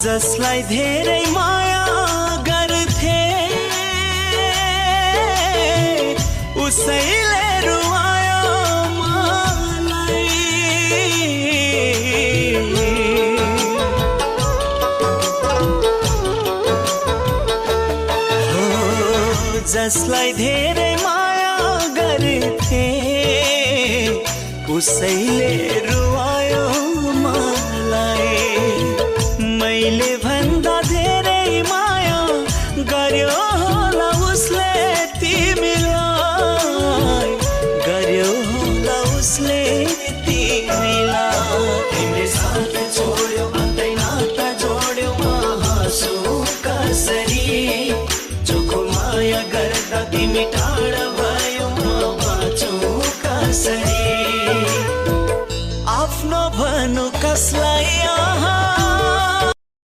जसलाई धेरै माया गर्थे उसैले रुवायो मलाई। हो जसलाई धेरै माया गर्थे उसैले रुवायो मलाई। मैले भन्दा धेरै माया गर्यो होला उसले तिमीलाई, गर्यो होला उसले तिमीलाई। तिमीले साथ छोड्यो भन्दै नाता जोड्यो हाँसु कसरी, चोखो माया गर्दा तिमी टाढा भयो बाँचो कसरी। आफ्नो भनु कसलाई